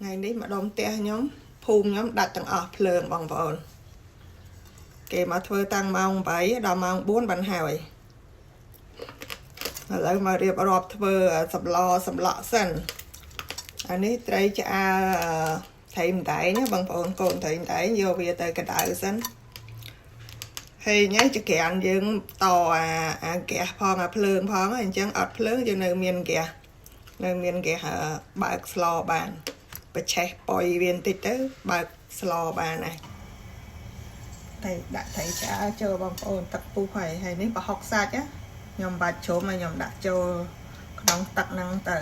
ថ្ងៃនេះម្ដុំផ្ទះខ្ញុំភូមិខ្ញុំដាច់ទាំងអស់ភ្លើងបងប្អូនគេមកធ្វើតាំងម៉ោង8ដល់ម៉ោង4បានហើយឥឡូវមករៀបរាប់ធ្វើសម្លសម្លក់សិនអានេះត្រីឆ្អើត្រីម្ដែងណាបងប្អូនកូនត្រីម្ដែងយកវាទៅក្តៅសិនហើយញ៉ៃចក្រានយើងតអាហ្គាសផងអាភ្លើងផងអញ្ចឹងអត់ភ្លើងយើងនៅមានហ្គាសនៅមានហ្គាសបើកស្លបានបច្ឆេះប៉ុយវាបន្តិចទៅបើកស្លបានដែរតែដាក់ត្រីឆ្អើចូលបងប្អូនទឹកពុះហើយហើយនេះប្រហុកសាច់ណាខ្ញុំបាច់ជ្រុំហើយខ្ញុំដាក់ចូលក្នុងទឹកហ្នឹងទៅ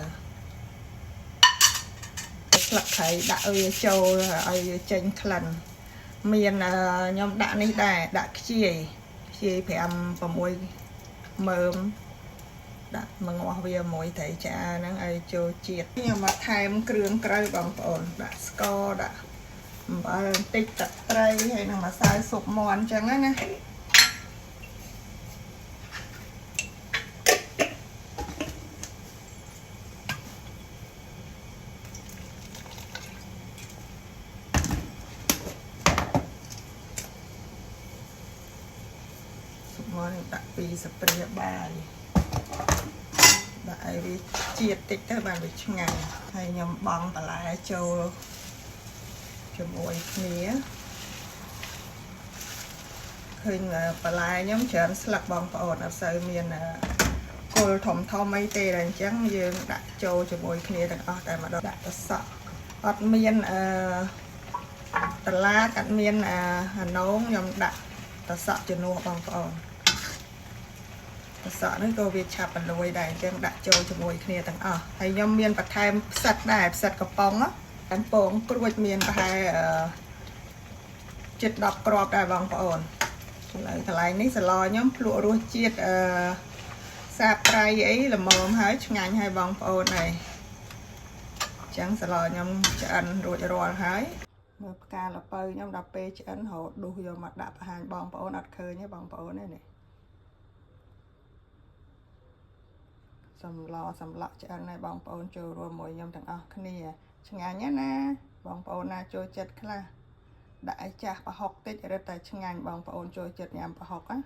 ស្លឹកត្រីដាក់វាចូលឲ្យវាចេញក្លិនមានខ្ញុំដាក់នេះដែរដាក់ខ្ជាយខ្ជាយ5 6មើមដាក់មកងាស់វាមួយត្រីឆ្អើហ្នឹងឲ្យចូលជាតិខ្ញុំមកថែមគ្រឿងក្រៅបងប្អូនដាក់ស្ករដាក់អំបិលបន្តិចទឹកត្រីហើយនឹងម្សៅស៊ុបមាន់អញ្ចឹងណាស៊ុបមាន់ខ្ញុំដាក់2ស្ព្រាបាយដាក់ឲ្យវាជាតិតិចទៅបានវាឆ្ងាញ់ហើយខ្ញុំបង់បន្លែចូលជាមួយគ្នាឃើញបន្លែខ្ញុំច្រើនស្លឹកបងប្អូនអត់សូវមានគល់ធំធំអីទេដល់អញ្ចឹងយើងដាក់ចូលជាមួយគ្នាទាំងអស់តែម្ដងដាក់ទឹកសក់អត់មានអឺតឡាតអត់មានអាណងខ្ញុំដាក់ទឹកសក់ជំនួសបងប្អូនទឹកសក់នេះក៏វាឆាប់បន្លួយដែរអញ្ចឹងដាក់ចូលជាមួយគ្នាទាំងអស់ហើយខ្ញុំមានបន្ថែមផ្សិតដែរផ្សិតកំប៉ុងតាមពងក្រួចមានប្រហែលជិត10គ្រាប់ដែរបងប្អូនឥឡូវកន្លែងនេះសឡខ្ញុំភ្លក់រសជាតិអឺសាបប្រៃអីល្មមហើយឆ្ងាញ់ហើយបងប្អូនហើយអញ្ចឹងសឡខ្ញុំឆ្អិនរួចរាល់ហើយមើលផ្កាល្ពៅខ្ញុំដល់ពេលឆ្អិនរហូតដុះយកមកដាក់បង្ហាញបងប្អូនអត់ឃើញទេបងប្អូនទេនេះសម្លសម្លក់ឆ្អិនឲ្យបងប្អូនចូលរួមមួយខ្ញុំទាំងអស់គ្នាឆ្ងាញ់ណាបងប្អូនណាចូលចិត្តខ្លះដាក់ឲ្យចាស់ប្រហុកតិចរឹតតែឆ្ងាញ់បងប្អូនចូលចិត្តញ៉ាំប្រហុកណា